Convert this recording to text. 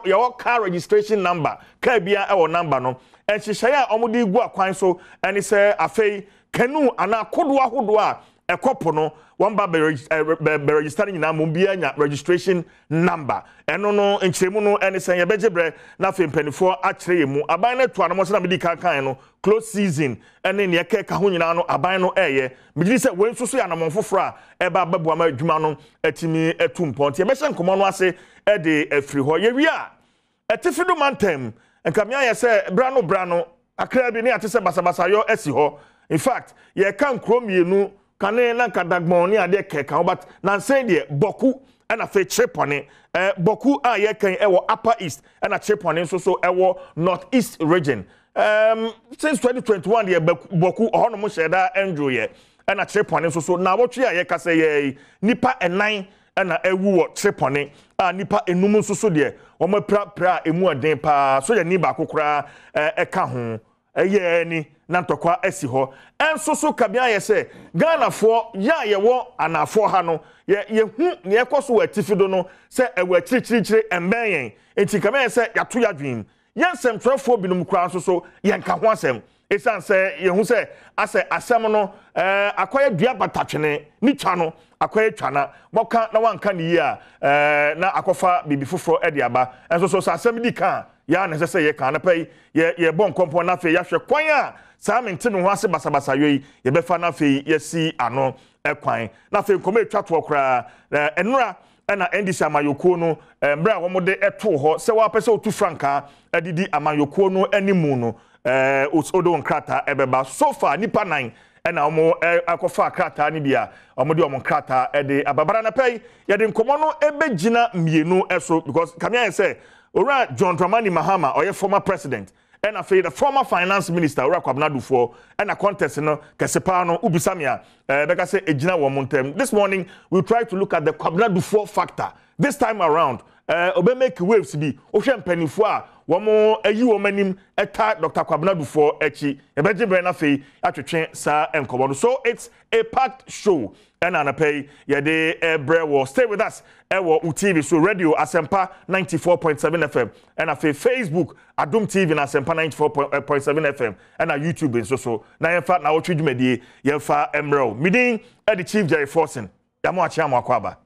Yɛwɔ car registration number, car biara ɛwɔ number no. Nhyehyɛeɛ a wɔde gu akwan so ɛne sɛ afei canoe anaa kodoɔ ahodoɔ a ɛkɔ po no, wɔn ba bɛ register no nyinaa mo biara nya registration number. Ɛno no nkyerɛmu no ɛne sɛ yɛbɛgye brɛ na afei mpanimfoɔ akyerɛ yɛn mu. Aban no atu anamɔ sɛ na medi kan kan no, close season ɛne nea ɛkeka ho nyinaa no, aban no ɛɛyɛ. Megye di sɛ wei nso so yɛ anamɔn foforɔ a ɛba abɛboa ma adwuma no atumi atu mpɔn, nti yɛbɛhyɛ nkɔmmɔ no ase ɛde afiri hɔ. Yɛwie a, ɛtifi do mantam nka mmea yɛ sɛ bra no bra no akra bi ne ate sɛ basabasayɔ asi hɔ. In fact, yɛka nkuro mmienu kane na nka Dagbɔn ne adeɛ kɛka ho, but nansɛn deɛ Bɔku ɛna afei Kyerepɔne. Bɔku a yɛkan ɛwɔ Upper East, ɛna Kyerepɔne nso so ɛwɔ North East Region. Since 2021 deɛ, Bɔku ɔhɔnom hyɛ da ɛndwoyɛ, ɛna Kyerepɔne nso so na awɔtwe a yɛkasa yɛ nipa 4 ɛna ɛwu wɔ Kyerepɔne, a nipa 5 nso so deɛ wɔn apirapira a emu ɛden paa so yɛ ni baako koraa ɛka ho. Ɛyɛ ni na ntɔkwa asi hɔ. Ɛnso so kabea yɛ sɛ Ghanafoɔ yɛ a yɛwɔ anafoɔ ha no, yɛ yɛhu nea ɛkɔ so wɔ atifi do no sɛ ɛwɔ akyirikyirikyiri, ɛmbɛn yɛn. Nti kabea yɛ sɛ yɛato yɛ adwene yɛn nsɛmtwerɛfoɔ binom koraa nso so yɛnka ho asɛm, ɛsiane sɛ yɛhu sɛ asɛ asɛm no akɔyɛ dua batatwene ne twa no akɔyɛ twa na wɔka na wanka ne yie a na akɔfa biribi foforɔ de aba. Ɛnso so sɛ asɛm di ka a, yɛa na ɛsɛ sɛ yɛka. Anapa yi yɛbɔ nkɔmpɔn na afei yɛahwɛ kwan a saa mente me ho ase basabasa yɔ yi yɛbɛfa na afei yɛsi ano kwan. Na afei nkɔmɔ etwa toɔ koraa, ɛnora ɛna NDC amayɔkuo no, mmerɛ a wɔde ɛtoo hɔ sɛ wɔapɛ sɛ wotu frankaa ɛde di amayɔkuo no animu no, wode wɔn krataa ɛbɛba. So far nipa 4 ɛna wɔn akɔfa krataa no bi a wɔde wɔn krataa ɛde aba. Bara anapa yi yɛde nkɔmɔ no ɛbɛgyina mmienu ɛso, because kamea yɛ sɛ Owura John Dramani Mahama, ɔyɛ former president, ɛna afei the former finance minister Owura Kwabena Duffuor, ɛna contest no kɛse paa no ubisa me a, bɛka sɛ egyina wɔn ntam. This morning we try to look at the Kwabena Duffuor factor this time around. Obe make waves bi. Wohwɛ mpanimfoɔ a wɔn ayi wɔn anim ɛta Dr. Kwabena Duffuor akyi, yɛbɛgye brɛ na afei atwetwe saa nkɔmɔ no. So it's a packed show ɛna anapa yi yɛde ɛbrɛ wɔ. Stay with us ɛwɔ wo TV so, radio Asɛmpa 94.7 FM, ɛna afei Facebook Adom TV na Asɛmpa 94.7 FM, ɛna YouTube nso so. Na yɛmfa na wɔtwe dwumadie yɛmfa mmerɛw. Midin ɛde Chief Jerry Forson. Yɛamo akye amo akɔ aba.